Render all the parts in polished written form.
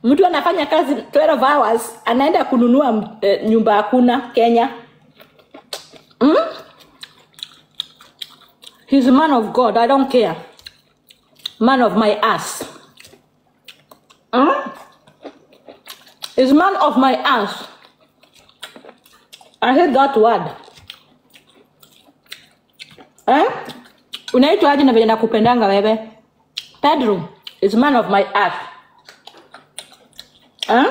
Mtu anafanya kazi 12 hours, anaenda kununua nyumba hakuna Kenya. He's a man of God, I don't care. Man of my ass. He's man of my ass. I hate that word. Eh? Unaitwa aje na vile nakupendanga wewe? Pedro is man of my ass. Eh?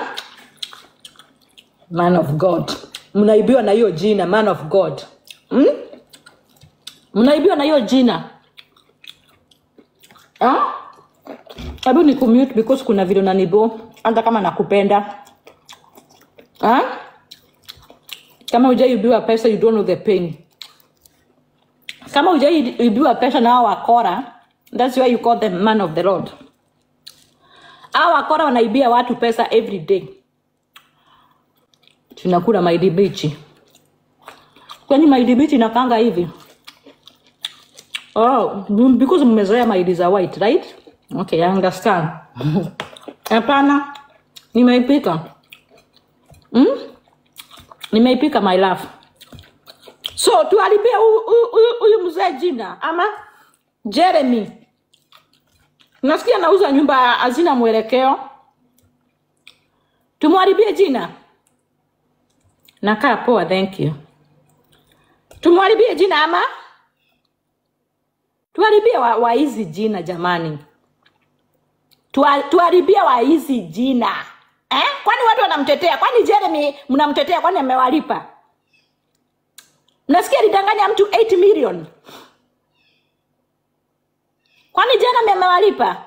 Man of God. Mnaibiwa na hiyo jina, man of God. Mnaibiwa na hiyo jina. Eh? Hebu ni commute because kuna video nanibo hata kama nakupenda. Eh? Kama hujaibiwa pesa, you don't know the pain. Kama hujaibiwa pesa na hao wakora, that's why you call them man of the Lord. Hao wakora wanaibia watu pesa every day. Tunakula mahindi bichi. Kwani mahindi bichi inakaanga hivi? Oh, because mmezoea mahindi za white, right? Okay, I understand. Hapana, nimeipika. Nimeipika, my love. So, tuharibie huyu mzee jina ama Jeremy. Nasikia nauza nyumba hazina mwelekeo. Tumharibie jina. Nakaa poa, thank you. Tumharibie jina ama tuharibie wa hizi jina jamani. Tuharibie wa hizi jina. Eh? Kwani watu wanamtetea? Kwani Jeremy mnamtetea kwani amewalipa? Nasikia alidanganya mtu 8 million. Kwani Jeremy amewalipa?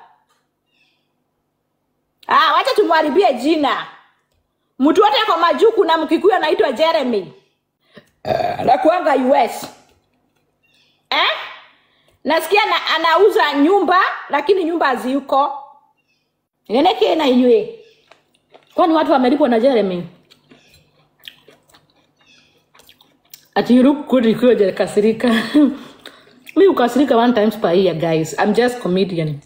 Ah, wacha tumharibie jina. Mtu wote kwa majuku na Mkikuyu anaitwa Jeremy. Anakuanga US. Eh? Nasikia anauza nyumba lakini nyumba haziko. Neneke na inywe. Kwani watu wamelipwa na Jeremy? Ati you look good ikiwa hujakasirika. Mimi hukasirika one times per year, guys. I'm just comedian.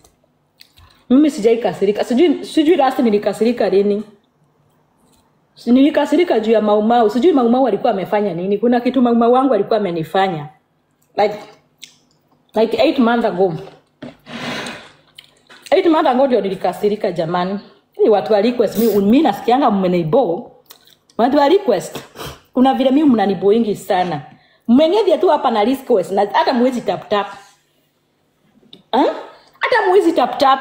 Mimi sijai kasirika. Sijui last nilikasirika lini. Nilikasirika juu ya Maumau. Sijui Maumau alikuwa amefanya nini. Kuna kitu Maumau wangu alikuwa amenifanya. Like 8 months ago. 8 months ago ndio nilikasirika jamani. Ni watu wa request mimi nasikianga mmenibo. Watu wa request. Kuna vile mimi mnaniboingi sana. Mmengevya tu hapa na request na hata muwezi tap tap. Hata muwezi tap tap.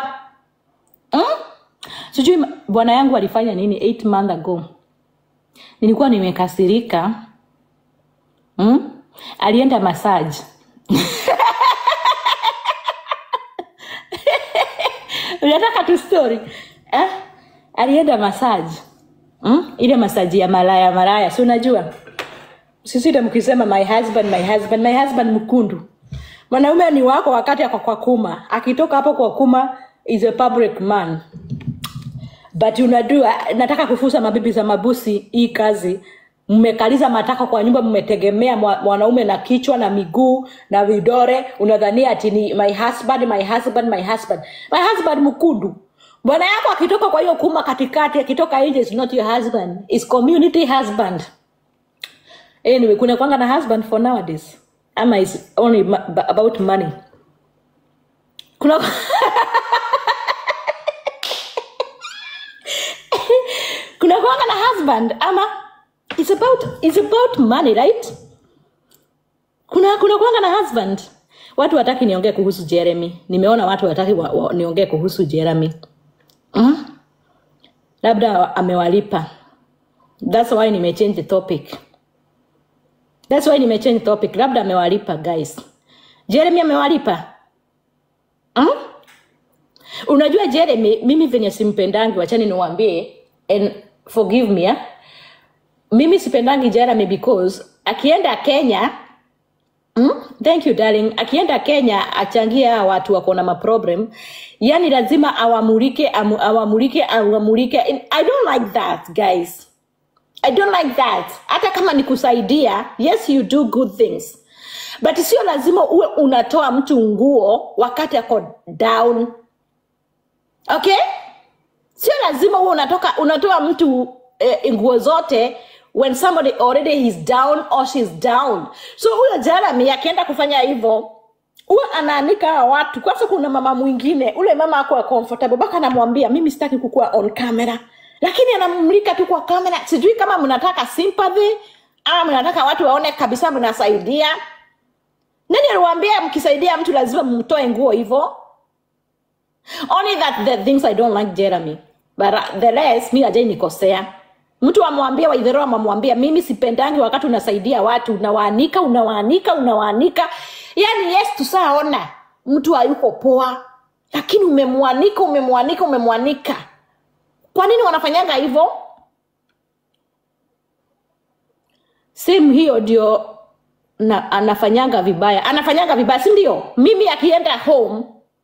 Sijui bwana yangu alifanya nini 8 months ago. Nilikuwa nimekasirika. Alienda massage. Unataka tu story? Eh? Alienda massage. Ile massage ya malaya malaya, si unajua? Sisi ndio mkisema my husband, my husband, my husband mkundu. Mwanaume ni wako wakati ako kwa kuma. Akitoka hapo kwa kuma is a public man. But unajua nataka kufusa mabibi za mabusi hii kazi. Mmekaliza matako kwa nyumba, mmetegemea mwanaume na kichwa na miguu na vidore, unadhania ati ni my husband, my husband, my husband. My husband mkundu. Bwana yako akitoka kwa hiyo kuma katikati, akitoka nje is not your husband, is community husband. Anyway, kuna kwanga na husband for nowadays. Ama is only about money. Kuna kuna kwanga na husband ama it's about money, right? Kuna kwanga na husband. Watu wataki niongee kuhusu Jeremy. Nimeona watu wataki niongee kuhusu Jeremy. Labda amewalipa. That's why nimechange the topic. That's why nimechange topic. Labda amewalipa, guys. Jeremy amewalipa. Unajua Jeremy, mimi venye simpendangi, wachani niwaambie and forgive me, eh? Mimi sipendangi Jeremy because akienda Kenya, thank you darling, akienda Kenya achangia watu wako na maproblem, yani lazima awamulike, awamulike, awamulike. I don't like that, guys. I don't like that. Hata kama nikusaidia, yes you do good things. But sio lazima uwe unatoa mtu nguo wakati ako down. Okay? Sio lazima. lazima huwe unatoka unatoa mtu nguo zote when somebody already is down or she's down? So huyo Jeremy akienda kufanya hivyo, huwa anaanika hawa watu. Kwanza kuna mama mwingine, ule mama hakuwa comfortable, baka anamwambia mimi sitaki kukuwa on camera, lakini anamulika tu kwa kamera. Sijui kama mnataka sympathy ama mnataka watu waone kabisa mnasaidia. Nani aliwaambia mkisaidia mtu lazima mtoe nguo hivyo? Only that the things I don't like Jeremy, but the rest mi hajai nikosea. Mtu amwambia Waithero, amwambia mimi sipendangi wakati unasaidia watu unawaanika unawaanika unawaanika. Yani yes, tusaona mtu hayuko poa, lakini umemwanika umemwanika umemwanika. Kwa nini wanafanyanga hivyo? Same hiyo ndio na, anafanyanga vibaya, anafanyanga vibaya, si ndio? Mimi akienda home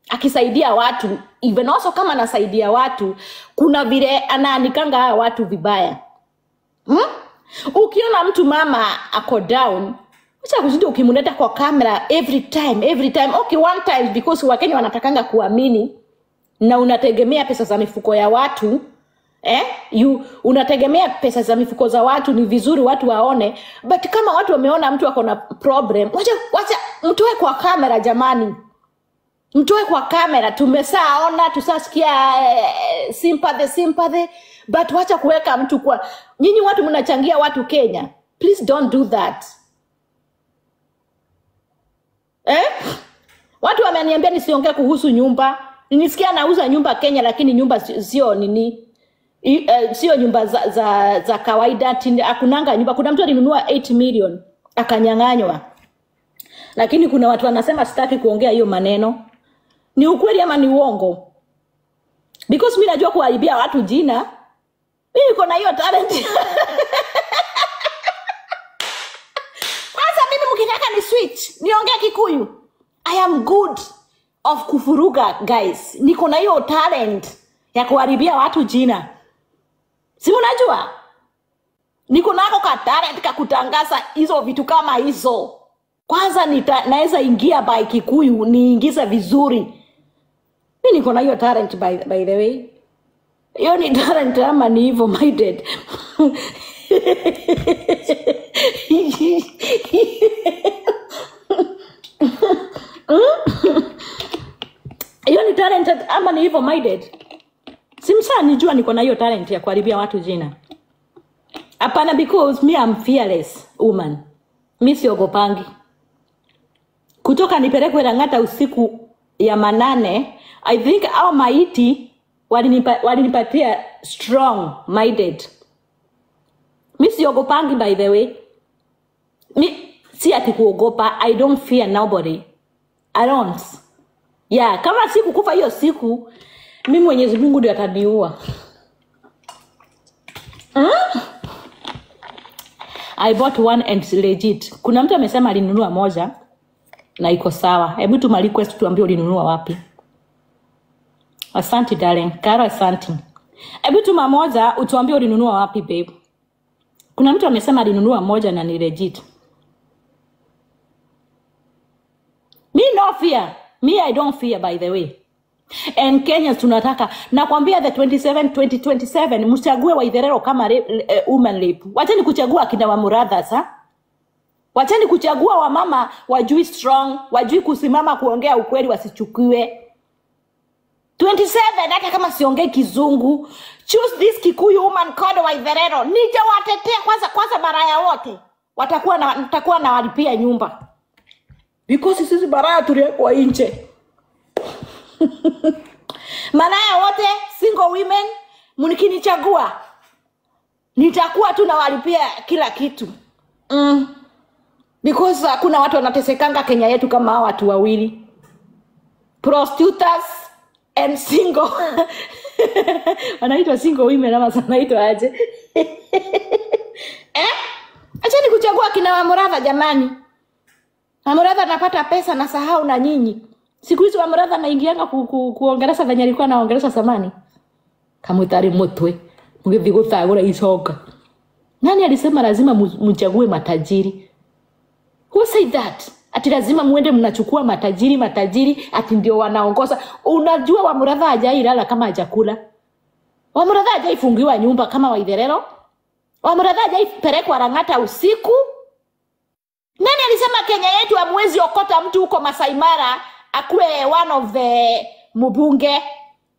akisaidia watu, even also kama anasaidia watu, kuna vile anaanikanga hawa watu vibaya. Ukiona mtu mama ako down, acha kushinda ukimleta kwa kamera every time, every time. Okay, one time because Wakenya wanatakanga kuamini na unategemea pesa za mifuko ya watu. You unategemea pesa za mifuko za watu, ni vizuri watu waone, but kama watu wameona mtu ako na problem, wacha wacha mtoe kwa kamera jamani, mtoe kwa kamera. Tumeshaona, tusasikia sympathy sympathy, but wacha kuweka mtu kwa, nyinyi watu mnachangia watu Kenya, please don't do that. Watu wameniambia nisiongee kuhusu nyumba. Nisikia nauza nyumba Kenya, lakini nyumba sio nini, sio nyumba za kawaida. Hakunanga nyumba. Kuna mtu alinunua 8 million akanyang'anywa, lakini kuna watu wanasema sitaki kuongea hiyo maneno. Ni ukweli ama ni uongo? Because mimi najua kuharibia watu jina, mimi niko na hiyo talent. Kwanza mimi mkitaka ni switch niongee Kikuyu, I am good of kufuruga guys. Niko na hiyo talent ya kuharibia watu jina. Si mnajua? Niko nako ka talent ka kutangaza hizo vitu kama hizo. Kwanza naweza ingia by Kikuyu niingize vizuri. Mimi niko na hiyo talent by the way. Hiyo ni talent ama ni evil minded? Hiyo ni talent ama ni evil minded? Simsa nijua niko na hiyo talent ya kuharibia watu jina. Hapana, because me I'm fearless woman. Mi siogopangi. Kutoka nipelekwe Lang'ata usiku ya manane, I think our maiti walinipatia strong minded. Mi siogopangi by the way. Mi si ati kuogopa, I don't fear nobody. I don't. Yeah, kama siku kufa hiyo siku, mimi Mwenyezi Mungu ndiye ataniua. I bought one and legit. Kuna mtu amesema alinunua moja na iko sawa. Hebu tuma request tuambie ulinunua wapi. Asante darling. Karo asante. Hebu tuma moja utuambie ulinunua wapi babe. Kuna mtu amesema alinunua moja na ni legit. Me no fear. Me I don't fear by the way. And Kenya tunataka, nakwambia the 27 2027 mchague Waitherero kama woman rape. Wacheni kuchagua akina wa Muratha sa. Wacheni kuchagua wamama wajui strong, wajui kusimama kuongea ukweli wasichukiwe. 27 hata kama siongei Kizungu, choose this Kikuyu woman called Waitherero. Nitawatetea kwanza baraya wote. Watakuwa na nitakuwa nawalipia nyumba. Because sisi baraya tuliwekwa nje. Malaya wote single women mnikinichagua nitakuwa tu nawalipia kila kitu. Because kuna watu wanatesekanga Kenya yetu kama hawa watu wawili. Prostitutes and single. Wanaitwa single women ama wanaitwa aje? Acheni kuchagua kina Wamuratha jamani. Wamuratha anapata pesa na sahau na nyinyi. Siku hizi Wamuratha naingianga kuongelesha venye alikuwa anaongelesha zamani. Kamutari mutwe. Mgithi guthagura icoka. Nani alisema lazima mchague matajiri? Who said that? Ati lazima muende mnachukua matajiri matajiri ati ndio wanaongoza. Unajua Wamuratha hajailala kama hajakula. Wamuratha hajaifungiwa nyumba kama Waitherero. Wamuratha hajaipelekwa Lang'ata usiku. Nani alisema Kenya yetu hamwezi okota mtu huko Masai Mara akuwe one of the mbunge?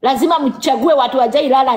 Lazima mchague watu wajailala